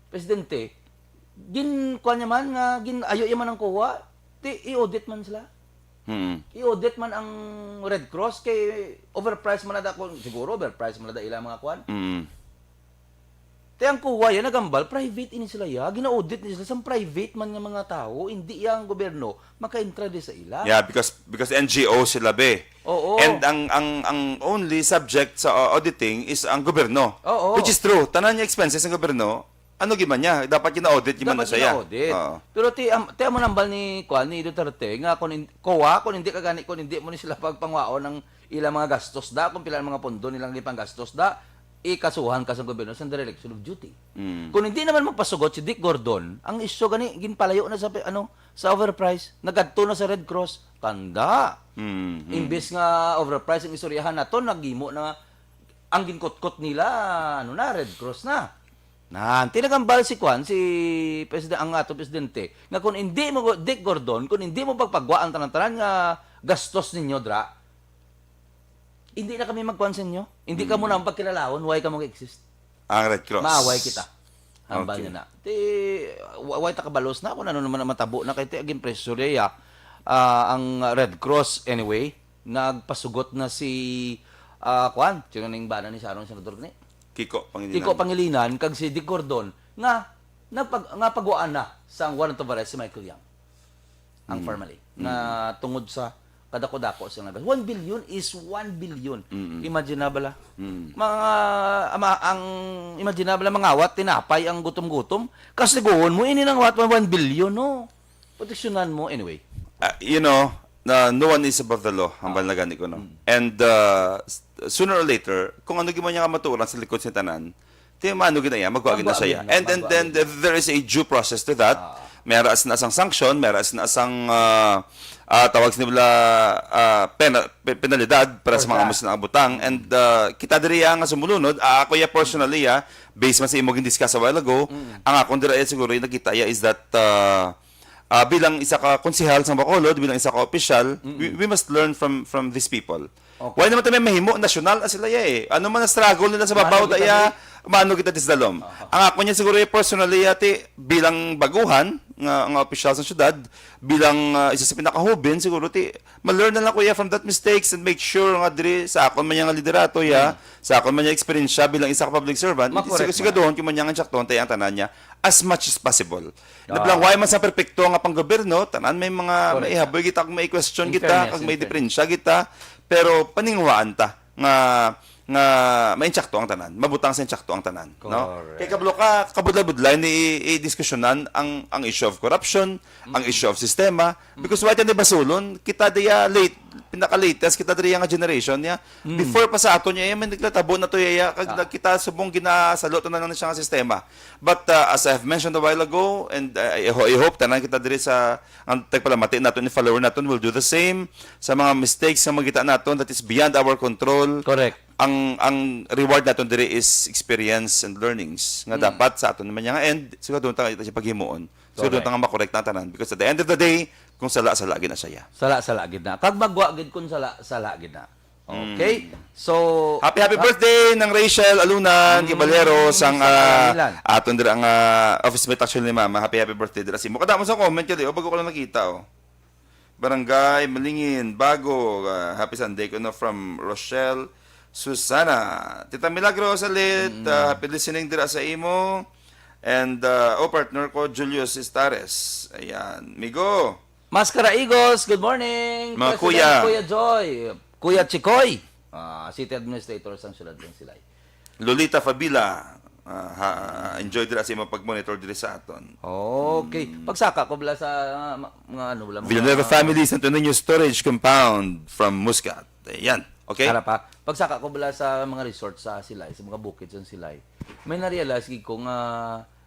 Presidente, gin, kuwan niya man nga, gin, ayo niya man ang kuha, ti, i-audit man sila. Mm. I-audit man ang Red Cross kay overpriced man na da, kung siguro overpriced man na da ila mga kwan. Mm. Te ang kuha yan, nagambal, private ini sila ya. Gina-audit ni sila sa private man nga mga tao, hindi ya ang gobyerno maka-intra di sa ila. Yeah, because, because N G O sila, be. Oo. And ang, ang, ang only subject sa, uh, auditing is ang gobyerno. Oo. Which is true. Tanan niya expenses ng gobyerno, Ano gid man niya? Dapat gina-audit gid man na Dapat siya. gina-audit. Oo. Pero ti, am, ti amo nambal ni, kuan, ni Duterte nga kung in, kowa, kung hindi ka gani, kung hindi mo ni sila pagpangwaon ang ilang mga gastos da, kung pila ang mga pondo nilang gipanggastos da, ikasuhan ka sa gobyerno sa dereliction of duty. Mm. Kung hindi naman magpasugot si Dick Gordon, ang isyu gani ginpalayo na sa pe, ano, sa overprice, nagadto na sa Red Cross, kanda. Mm, mm. Imbes nga overprice ang istoryahan nato, naghimo na ang ginkutkot nila, ano na, Red Cross na. Nan, tinagambal si Kwan, si President, ang ato presidente, nga kung hindi mo, Dick Gordon, kung hindi mo pagpagwa ang tanan-tanan nga gastos ninyo, dra, hindi na kami magkuan sa inyo. Hindi ka mo Mm. na ang pagkilalawon, why ka mag-exist? Ang Red Cross. Maaway kita. Hambal Okay. niya na. Ti, wa-, way ta kabalos na kung ano naman ang matabo na kay ti, aging pressure ya. Ah, ang Red Cross, anyway, nagpasugot na si, ah, kuan, sino ning bana ni Sarong Senador ni? Kiko Pangilinan. Kiko Pangilinan, kag si Dick Gordon, nga, nagpag-, nga pagwaan na sa warrant of arrest si Michael Young. Ang Mm. formerly, Mm. nga tungod sa kadako-dako sa nag-, one billion is one billion. Mm. Imagine na bala. Mm. Mga, ama, ang, imagine na bala, mangawat, tinapay ang gutom-gutom. Kasiguhon mo, ini nang what, one billion, no? Proteksyonan mo, anyway. Ah, you know, na no one is above the law, hambal Ah. na gani ko, no? Mm. And, uh, s-, sooner or later, kung ano gid man niya kamatuoran sa likod sa tanan, ti maano gid na iya, magwa gid na Magwa siya. gid na, And, and magwa then gid na. there is a due process to that. Ah. May aras na sang sanction, may aras na sang, ah, ah, tawag sa nila, ah, pena-, pe-, penalidad para sa mga Correct. amo sila nga butang. Mm. And, ah, kita diri nga sumulunod, ah, ako ya personally, ah, based man sa imo gin-discuss a while ago, Mm. ang akon dira, eh, siguro yung nakita ya is that, ah, ah, bilang isa ka konsehal sa Bacolod, bilang isa ka opisyal, Mm-mm. we, we must learn from, from these people. Okay. Wala naman tayo may mahimo, nasyonal na sila ya eh. Ano man ang struggle nila sa Mano babaw, kita daya, ni? mano kita disdalom. Aha. Ang ako niya siguro, eh, personally, ati, bilang baguhan, nga, nga opisyal sa syudad, bilang, ah, isa sa pinakahubin, siguro, ti, ma-learn na lang ko ya from that mistakes and make sure nga diri sa akon man niya nga liderato ya, Mm. sa akon man niya eksperyensya bilang isa ka public servant, Makorek sig-, man. sigaduhon ko man niya nga insaktuhon tayo ang tanan niya as much as possible. Ah. Nablang, way man sa perpekto nga panggobyerno, tanan may mga Correct. may ihaboy kita, kag may question In kita, fairness, kag in may fairness. diperensya kita, pero paninguhaan ta nga, nga maintsakto ang tanan, mabutang sa intsakto ang tanan, no? Correct. Kay kablo ka, kabudlay-budlay ni i-, i-diskusyonan ang, ang issue of corruption, ang Mm. issue of sistema, because Mm. wala ni basulon, kita diya late, pinaka-latest, kita diya nga generation niya. Mm. Before pa sa ato niya, eh, may naglatabo na to, iya, kag Ah. nagkita subong ginasalo to na lang siya nga sistema. But, uh, as I have mentioned a while ago, and, uh, I ho-, I hope tanan kita diri sa, ang tagpalamati naton, ni follower naton will do the same. Sa mga mistakes nga makita naton that is beyond our control, Correct. ang, ang reward naton diri is experience and learnings nga Mm. dapat sa aton naman niya nga end, siguro doon tayo siya paghimuon. Siguro doon Correct. tayo makorek na tanan. Because at the end of the day, kung sala, sala gid na siya. Sala, sala gid na. Kag magwa gid kung sala, sala gid na. Okay? Mm. So, Happy, happy ha- birthday ng Rachel Alunan Mm, Caballero sang, sa ah, Milan. aton dira ang, ah, office mate actually ni Mama. Happy, happy birthday dira sa imo. Kadamo sa comment kadi, oh, bago ko lang nakita, oh. Barangay Malingin, Bago, ah, happy Sunday kuno from Rochelle Susana. Tita Milagro Salit, Mm. ah, happy listening dira sa imo. And, ah, oh, partner ko, Julius Estares. Ayan. Migo. Mascara Igos, good morning. Mga President kuya. Kuya Joy, Kuya Chikoy. Ah, city administrator sang siyudad ng Silay. Lolita Fabila, ah, ha, enjoy dira sa imong pag-monitor diri sa aton. Okay. Hmm. Pagsaka ko bala sa, ah, ma-, mga ano bala, mga Villanueva family, Santo Niño Storage Compound from Muscat. Ayan. Okay? Harap, ha? Pagsaka ko bala sa mga resort sa Silay, sa mga bukid sa Silay, may na-realize gid ko nga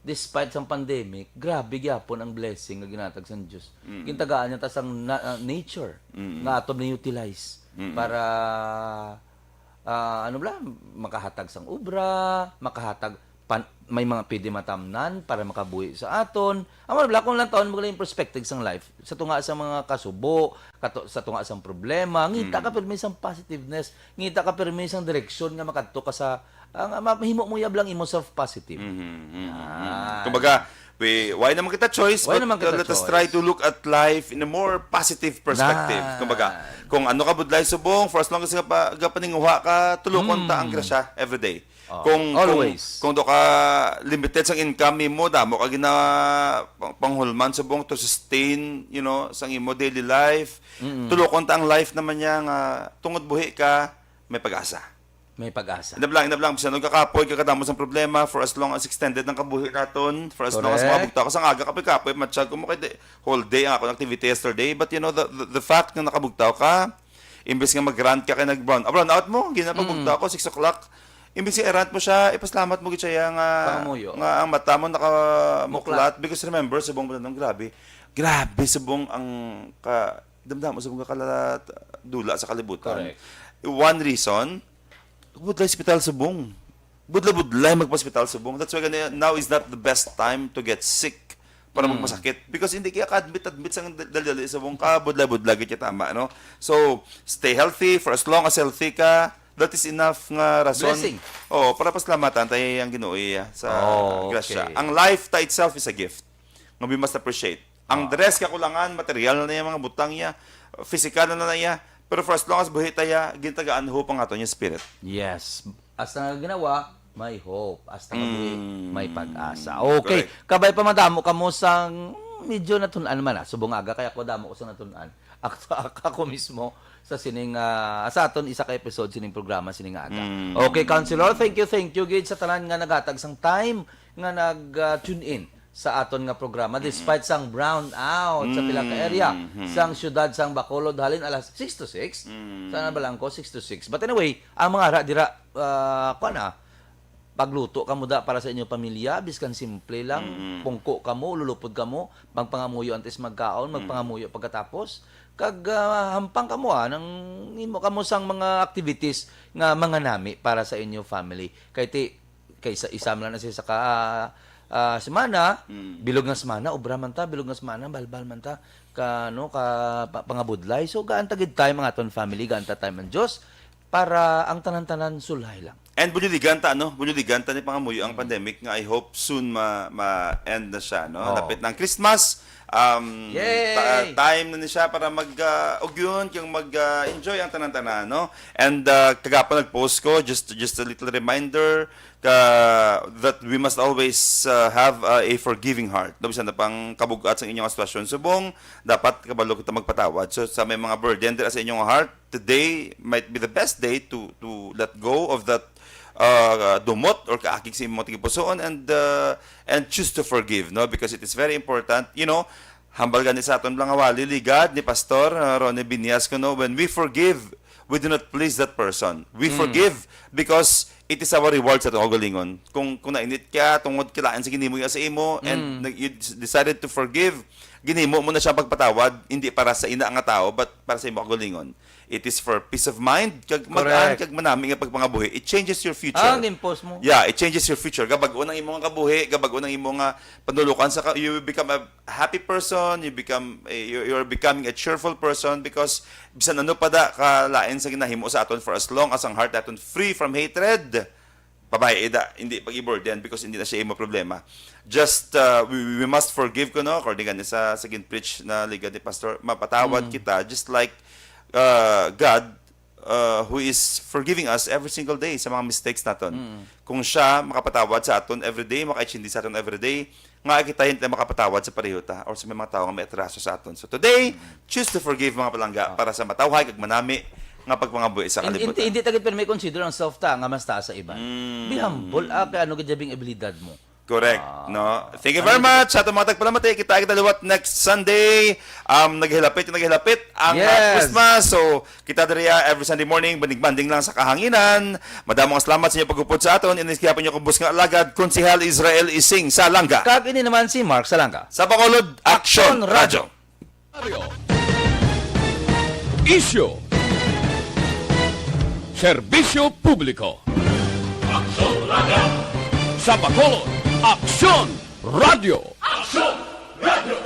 despite sang pandemic, grabe gyapon ang blessing nga ginatag sang Dios. Mm. Gintagaan niya ta sang na-, ah, nature Mm. nga aton na-utilize Mm. para, ah, ano bala, makahatag sang obra, makahatag pan-, may mga pwede matamnan para makabuhi sa aton. Amo bala, kung lang taon mo yung perspective sang life, sa tunga sa mga kasubo, kato-, sa tunga sang problema, ngita Mm. ka pirmi sang positiveness, ngita ka pirmi sang direksyon nga makadto ka sa, ang, ma-, mahimo mo yab lang imo self positive. Mhm, mhm, mhm. Yan. Kumbaga, we, why naman kita choice, Why but, naman uh, kita let us choice? try to look at life in a more positive perspective. Yan. Kumbaga, kung ano ka budlay subong, for as long as ka pa, ka paninguha ka, tulukon ta ang Mm. grasya every day. Oh, Kung, kung, always. kung do ka limited sang income mo, damo ka gina-, pang-, panghulman subong to sustain, you know, sang imo daily life, Mm. tulukon ta ang life naman niya nga tungod buhi ka, may pag-asa. May pag-asa. Inablang, inablang, bisan og kakapoy, kakadamo sang problema, for as long as extended ang kabuhi naton, for as long as Correct. Mga bugtaw ko, sang aga kapoy-kapoy, matsyag ko mo kay di, whole day ang ako activity yesterday, but you know, the, the, the fact nga nakabugtaw ka, imbes nga mag-rant ka kay nag-brown, ah, brown out mo, ginapabugtaw ko, six o'clock, imbes nga i-rant mo siya, ipasalamat mo gid siya nga, Pangamuyo. Nga ang mata mo nakamuklat, because remember, subong mo nang grabe, grabe subong ang ka, damdam mo subong ka kalat, dula sa kalibutan. Correct. One reason, budlay hospital subong. Budlay-budlay magpa-hospital subong. That's why gani, now is not the best time to get sick para magpasakit. Because hindi kaya ka-admit-admit sang dal- dali-dali subong ka, budlay-budlay gid tama, no? So, stay healthy for as long as healthy ka. That is enough nga rason. Blessing. Oo, para pasalamatan tayo ang Ginoo iya sa Oh, grasya. Okay. Ang life ta itself is a gift nga we must appreciate. Ang dress kakulangan, material na niya, mga butang niya, physical na na niya, pero for as long as buhi taya, gintagaan hope ang aton yung spirit. Yes. Hasta nga ginawa, may hope. Hasta nga buhi, Mm. May pag-asa. Okay. Correct. Kabay pa madamo kamo sang medyo natun-an man na. Subong aga kaya ko damo ko sa natun-an. Ako, ako mismo sa sining ah, sa aton isa ka episode sining programa sining aga. Mm. Okay, Counselor, thank you, thank you gid sa tanan nga naghatag sang time nga nag ah, tune in sa aton nga programa despite sang brown out sa pila ka area Mm-hmm. sang siyudad sang Bacolod halin alas six to six. Mm. Sana ba lang ko six to six. But anyway, ang mga ara dira uh, kuan na pagluto kamo da para sa inyong pamilya, biskan simple lang, Mm-hmm. pungko kamo, lulupod kamo, magpangamuyo antes magkaon, magpangamuyo pagkatapos, kag ah, hampang kamo ah, nang imo kamo sang mga activities nga manganami para sa inyong family. Kay ti kay isa, isa man lang na siya sa ka ah, semana, Mm. bilog nga semana, obra man ta, bilog nga semana, balbal man ta, ka ano, ka pa- pangabudlay. So gaan ta gid time ang aton family, gaan ta time ang Dios para ang tanan-tanan sulhay lang. And buligan ta, no? Buligan ta ni pangamuyo ang pandemic nga I hope soon ma, ma-end na siya, no? Oo. Lapit na ang Christmas. Um, Yay! ta- time na ni siya para mag uh, ugyon kag mag uh, enjoy ang tanan-tanan, no? And uh, kagapon nag-post ko, just just a little reminder ka that we must always uh, have uh, a forgiving heart. No, bisan na pang kabugat sa inyong sitwasyon subong, dapat kabalo kita magpatawad. So sa may mga burden dira sa inyong heart, today might be the best day to to let go of that uh, dumot or kaakig sa imong mga tagipusoon and uh, and choose to forgive, no, because it is very important, you know. Hambal gani sa aton mga wali, ligad ni Pastor uh, Ronnie Binyas, kuno, when we forgive, we do not please that person. We forgive because it is our reward sa atong kaugalingon. Kung kung nainit ka tungod kalain sa ginimuya sa imo and nag- you decided to forgive, ginimo mo na siya pagpatawad, hindi para sa ina nga tao but para sa imo kaugalingon. It is for peace of mind, kag magaan, Correct. Kag manami nga pagpangabuhi. It changes your future. Ah, ang impose mo. Yeah, it changes your future. Gabag-o nang imo nga kabuhi, gabag-o nang imo nga panulukan sa ka, you will become a happy person, you become eh, you you're becoming a cheerful person because bisan ano pa da ka lain sa ginahimo sa aton, for as long as ang heart naton free from hatred, babayi da, hindi pag-iburden because hindi na siya imo problema. Just uh, we, we must forgive, kuno, according gani sa sa gin-preach na ligad ni Pastor, mapatawad kita just like uh, God uh, who is forgiving us every single day sa mga mistakes naton. Kung siya makapatawad sa aton every day, makaitsindi sa aton every day, nga kita hindi makapatawad sa pareho ta or sa may mga tao nga may atraso sa aton. So today, choose to forgive, mga palangga, para sa matawhay kag manami nga pagpangabuhi sa Hindi, kalibutan. hindi, hindi ta gid pirmi consider ang self ta nga mas taas sa iban. Be humble, ah, kay ano gid jabing abilidad mo. Correct, Ah. No? Thank you very much sa atong mga tagpalamati. Kita kita liwat next Sunday. Um, naghilapit, naghilapit ang uh, Yes. Christmas. So, kita diri uh, every Sunday morning, banding-banding lang sa kahanginan. Madamo nga salamat sa inyo pagupod sa aton. Inis kaya inyo kubos nga alagad, Konsehal Israel Ising sa Langga. Kag ini naman si Mark Salanga. Sa Bacolod, Aksyon Aksyon Radyo. Radyo. Isyu. Serbisyo publiko. Aksyon Radyo. Sa Bacolod, Aksyon Radyo. Aksyon Radyo.